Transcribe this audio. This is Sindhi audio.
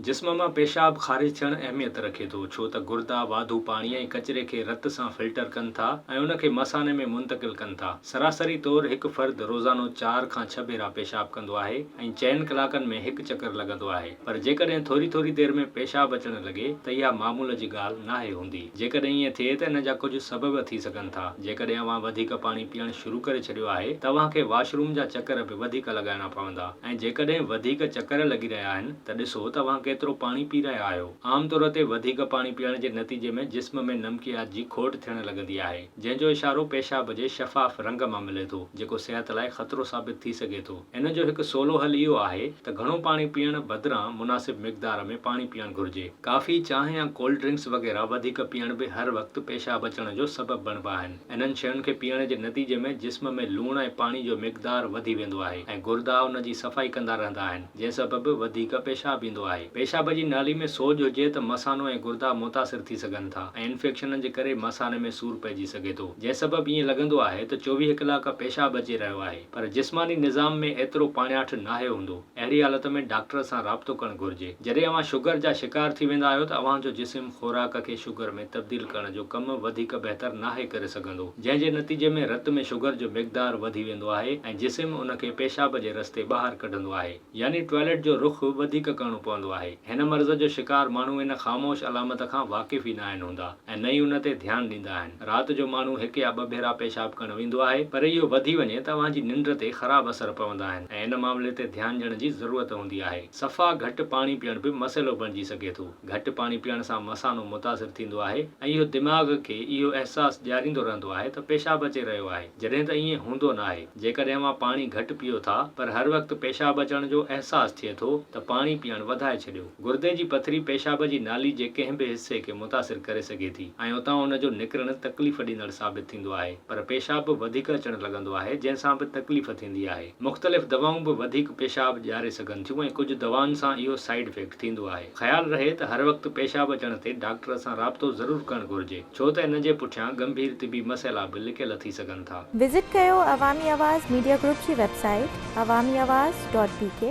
جسم مان پيشاب خارج ٿيڻ اهميت رکي ٿو، ڇو ته گردا واڌو پاڻي ۽ ڪچري کي رت سان فلٽر ڪن ٿا ۽ ان کي مثاني ۾ منتقل ڪن ٿا. سراسري طور هڪ فرد روزانو چار کان ڇهه ڀيرا پيشاب ڪندو آهي ۽ چئن ڪلاڪن ۾ هڪ چڪر لڳندو آهي. پر جيڪڏهن ٿوري ٿوري دير ۾ پيشاب اچڻ لڳي ته اها معمول جي ڳالهه ناهي هوندي. جيڪڏهن ائين ٿئي ته ان جا ڪجهه سبب ٿي سگهن ٿا. جيڪڏهن اوهان وڌيڪ پاڻي پيئڻ شروع ڪري ڇڏيو آهي ته اوهان کي واش روم جا چڪر به وڌيڪ لڳائڻا پوندا ۽ جيڪڏهن وڌيڪ چڪر لڳي رهيا آهن ته ڏسو ته اوهان ڪيترو پاڻي پي رهيا آهيو. عام طور تي وڌيڪ پاڻي پيئڻ جي نتيجي ۾ جسم ۾ نمڪيات جي کوٽ ٿيڻ لڳندي آهي، جنهن جو اشارو پيشاب جي شفاف رنگ مان ملي ٿو، جيڪو صحت لاء خطرو ثابت ٿي سگهي ٿو. ان جو هڪ سولو حل اهو آهي ته گهڻو پاڻي پيئڻ بدران مناسب مقدار ۾ پاڻي پيئڻ گهرجي. ڪافي، چانهه يا ڪولڊ ڊرنڪس وغيره وڌيڪ پيئڻ به هر وقت پيشاب اچڻ جو سبب بڻبا آهن. انهن شين کي پيئڻ جي نتيجي ۾ جسم ۾ لوڻ ۽ پاڻي جو مقدار وڌي ويندو آهي ۽ گردا ان جي صفائي ڪندا رهندا آهن، جنهن سبب وڌيڪ پيشاب ايندو آهي. پيشاب جي نالي ۾ سوڄ هجي ته مثانو ۽ گردا متاثر ٿي سگهن ٿا ۽ انفيڪشنن جي ڪري مثاني ۾ سور پئجي سگهي ٿو، جنهن سبب ائين لڳندو آهي ته 24 ڪلاڪ پيشاب اچي رهيو آهي، پر جسماني نظام ۾ ايترو پاڻياٺ ناهي هوندو. اهڙي حالت ۾ ڊاڪٽر سان رابطو ڪرڻ گهرجي. جڏهن اوهان شگر جا شڪار ٿي ويندا آهيو ته اوهان جو جسم خوراڪ کي شگر ۾ تبديل ڪرڻ جو ڪم وڌيڪ بهتر ناهي ڪري سگهندو، جنهن جي نتيجي ۾ رت ۾ شگر جو مقدار وڌي ويندو آهي ۽ جسم ان کي پيشاب جي رستي ٻاهر ڪڍندو آهي. يعني ٽوائليٽ جو رخ وڌيڪ ڪرڻو پوندو آهي. هن مرض جو شڪار ماڻهو ان خاموش علامت کان واقف ئي ناهن هوندا ۽ نه ئي ان تي ڌيان ڏيندا آهن. رات جو ماڻهو هڪ يا ٻه ڀيرا پيشاب ڪرڻ ويندو آهي پر اهو وڌي وڃي ته اوهان جي ننڊ تي خراب اثر پوندا آهن ۽ ان معاملي تي ڌيان ڏيڻ جي ضرورت هوندي آهي. صفا گهٽ پاڻي پيئڻ به مسئلو بڻجي سگهي ٿو. گهٽ پاڻي پيئڻ سان مثانو متاثر ٿيندو آهي ۽ اهو دماغ کي اهو احساس ڏياريندو رهندو آهي ته پيشاب اچي رهيو آهي جڏهن ته ائين هوندو ناهي. جيڪڏهن اوهان پاڻي گهٽ پيئو ٿا پر هر وقت پيشاب اچڻ جو احساس ٿئي ٿو ته پاڻي پيئڻ وڌائي ڇڏيو. گردي جي پٿري پيشاب جي نالي جي ڪنهن به حصي کي متاثر ڪري سگهي ٿي ۽ اتان ان جو نڪرڻ تڪليف ڏيندڙ ثابت ٿيندو آهي پر پيشاب به وڌيڪ اچڻ لڳندو آهي جنهن سان به تڪليف ٿيندي آهي. مختلف دوائون به وڌيڪ پيشاب ڏياري سگهن ٿيون ۽ ڪجهه دوائن سان اهو سائيڊ افيڪٽ ٿيندو آهي. خيال رهي ته هر وقت پيشاب اچڻ تي ڊاڪٽر سان رابطو ضرور ڪرڻ گهرجي ڇو ته ان جي پٺيان ڳنڀير طبي مسئلا به لڪيل ٿي سگهن ٿا. وزٽ ڪيو عوامي آواز ميڊيا گروپ جي website Awami Awaz dot B K.